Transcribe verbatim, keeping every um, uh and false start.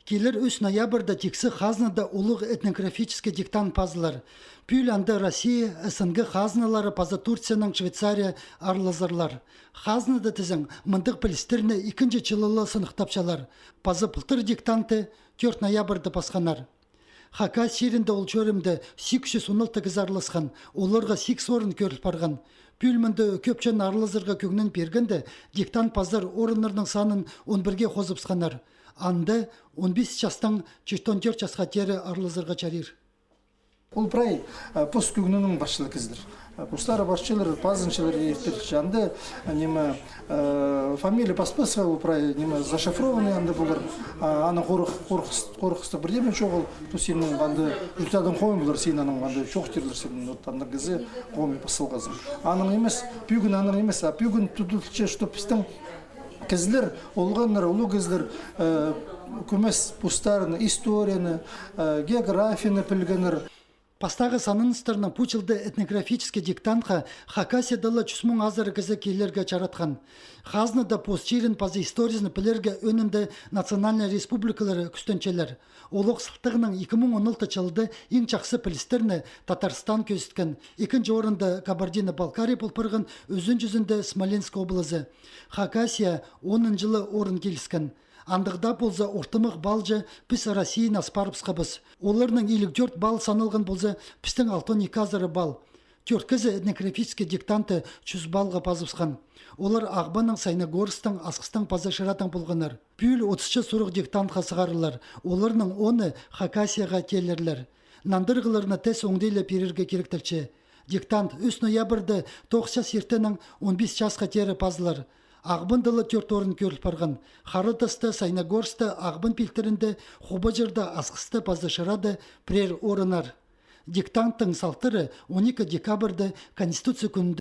Килер ӱс ноябрьда тиксі хазнада улуғ этнографический диктант пазылар. Пӱӱл анда Россия, СНГ хазналары паза Турцияның, Швейцария аралазарлар. Хазнада тізең, мындағ пілістерні ікінҷі чылы ла сыныхтапчалар. Паза пылтыр диктантты тӧрт ноябрьда пасханнар. Хакас чирінде ол чӧрімде сигіс чӱс он алты кізі араласхан, оларға сигіс орын кӧріл парған. Пӱӱл мында кӧп чон аралазарға кӧңнін пиргенде, диктант пазар орыннарның санын он пірге хозыбысханнар. Анда он пис частаң чӱс он тӧрт часха теере аралазарға чарир. Ол прай, а, пос кӧңнінең парчалар кізілер. А, постары парчалар, пазынчалар иртірче. Анда, а, ниме, а, фамилия паспасха, ол прай, ниме, зашифрованный анда полар. А, аның хорых-, хорых-, хорыхтығ пірдеме чоғыл. Пу синің анда результатың хомай полар, син аның анда чоохтирлар, син, вот, андағ кізі хомай пас салғазың. Аның нимес, пӱӱн аның нимес, а пӱӱн тудылча, что пістің кізілер, олғаннар, улуғ кізілер, э, кӧмес постарыны, историяны, э, географияны пілгеннер. Пастағы сананыстарнаң пу чылда этнографический диктантха Хакасияда ла чӱс муң азыра кізі килерге чаратхан. Хазнада пос чирін паза историязын пілерге ӧӧнінде национальный республикалар кӱстенчелер. Олох сылтағнаң ікі муң он алты чылда иң чахсы пілістерні Татарстан кӧзіткен, ікінҷі орында Кабардино-Балкария пол парған, ӱзінҷізінде Смоленск облазы. Хакасия онынҷы ла орын киліскен. Андағ даа полза, ортымах балҷа піс Россияны ас парыбысхабыс. Оларның илиг тӧрт балл саналған полза, пістің алтон ікі азыра балл. Тӧрт кізі этнографический диктантты чӱс баллға пазыбысхан. Олар Ағбаннаң, Саяногорсктаң, Асхыстаң паза Шырадаң полғаннар. Пӱӱл отыс час сурығ диктантха сығарылар, оларның оны Хакасияға теелерлер. Нандырығларны тіс оңдайлап пирерге киректелче. Диктант ӱс ноябрьда тоғыс час иртеннең он пис часха теере пазылар. Ағбанда ла тӧрт орын кӧріл парған. Хара Таста, Саяногорскта, Ағбан пилтірінде, Хубаҷырда, Асхыста паза Шырада пірер орыннар. Диктанттың салтары он ікі декабрьда, Конституция кӱнінде.